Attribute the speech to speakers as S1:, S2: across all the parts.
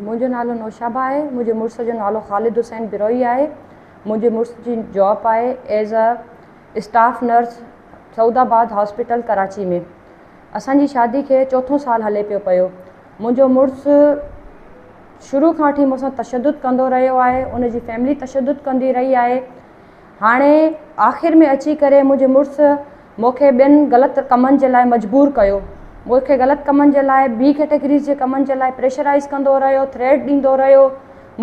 S1: منهنجو نالو نوشابه آهي منهنجي مڙس جو نالو خالد حسين بروهي آهي منهنجي مڙس جي جاب آهي as a staff nurse Saudabad hospital Karachi ۾ اسان جي شادي کي چوٿون سال هلي پيو پيو منهنجو مڙس شروع کان وٺي مون سان تشدد ڪندو رهيو آهي ان جي فيملي تشدد ڪندي رهي آهي هاڻي آخر ۾ اچي ڪري منهنجي مڙس مون کي ٻين غلط ڪمن جي لاء مجبور ڪيو. مون کي غلط ڪمن جي لاء بي ڪيٽيگريز جي ڪمن جي لاء پريشرائيز ڪندو رهيو، ٿريٽ ڏيندو رهيو،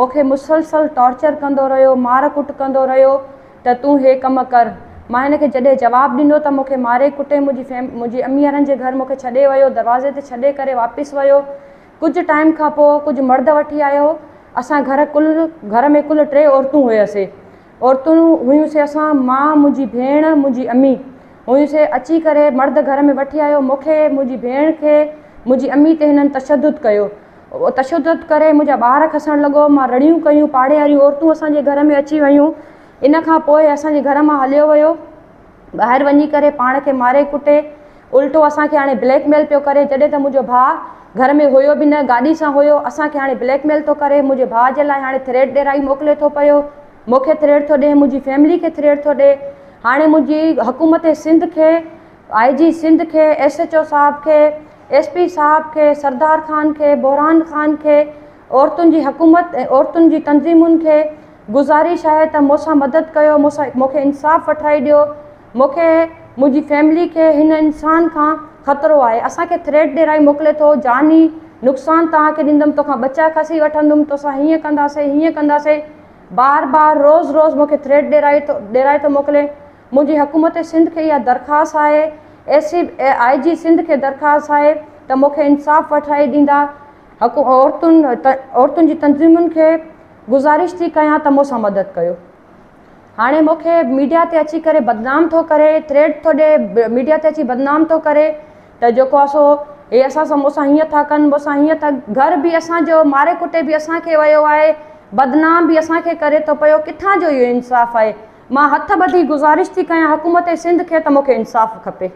S1: مون کي مسلسل ٽارچر ڪندو رهيو، مار ڪٽ ڪندو رهيو ته تون هي ڪم ڪر. مان هن کي جڏهن جواب ڏنو ته مون کي ماري ڪٽي منهنجي فيم منهنجي امي وارن جي گهر مون کي ڇڏي ويو، دروازي تي ڇڏي ڪري واپس ويو. ڪجهه ٽائيم کان پوء ڪجهه مرد وٺي آيو. اسان گهر ڪل گهر ۾ ڪل ٽي عورتون هياسي. عورتون هيون سي اسان، مان، منهنجي ڀيڻ، منهنجي امي هيون سي، اچي ڪري مرد گهر ۾ وٺي آيو، مون کي، منهنجي ڀيڻ کي، منهنجي امي تي هنن تشدد ڪيو، تشدد ڪري منهنجا ٻار کسڻ لڳو، مان رڙيون ڪيون، پاڙي واريون عورتون اسان جي گهر ۾ اچي ويون، ان کان پوء اسان جي گهر مان هليو ويو، ٻاهر وڃي ڪري پاڻ کي ماري ڪٽي الٽو اسان کي هاڻي بليڪ ميل پيو ڪري جڏهن ته منهنجو ڀاء گهر ۾ هيو به نه گاڏي سان هيو اسان کي هاڻي بليڪ ميل ٿو ڪري منهنجي ڀاء جي لاء هاڻي ٿريٽ ڏيرائي موڪلي ٿو پيو مون کي ٿريٽ ٿو ڏي منهنجي فيملي کي ٿريٽ ٿو ڏي هاڻي منهنجي حڪومت سنڌ کي آء جي سنڌ کي ايس ايڇ او صاحب کي ايس پي صاحب کي سردار خان کي بحران خان کي عورتن جي حڪومت ۽ عورتن جي تنظيمن کي گذارش آهي ته مون سان مدد ڪيو مون سان مون کي انصاف وٺرائي ڏيو مون کي منهنجي فيملي کي هن انسان کان خطرو آهي اسان کي ٿريٽ ڏيرائي موڪلي ٿو جاني نقصان توهان کي ڏيندم توکان ٻچا کسي وٺندم توسان هيئن ڪنداسي هيئن ڪنداسي بار بار روز روز مون کي ٿريٽ ڏيرائي ٿو ڏيرائي ٿو موڪلي منهنجي حڪومت سنڌ کي اها درخواست آهي ايس سي آء جي سنڌ کي درخواست آهي ته مون کي انصاف وٺرائي ڏيندا عورتن عورتن جي تنظيمن کي گذارش ٿي ڪيان ته مون سان مدد ڪيو. هاڻي مون کي ميڊيا تي اچي ڪري بدنام ٿو ڪري، ٿريٽ ٿو ڏي، ميڊيا تي اچي بدنام ٿو ڪري ته جيڪو آهي سو هي اسان سان مون سان هيئن ٿا ڪن، مون سان هيئن ٿا گهر به اسان جو ماري ڪٽي به اسان کي ويو آهي، بدنام به اسان کي ڪري ٿو پيو، ڪٿان جو اهو انصاف آهي؟ مان هٿ ٻڌي گذارش ٿي ڪيان حڪومت سنڌ کي ته مون کي انصاف کپي.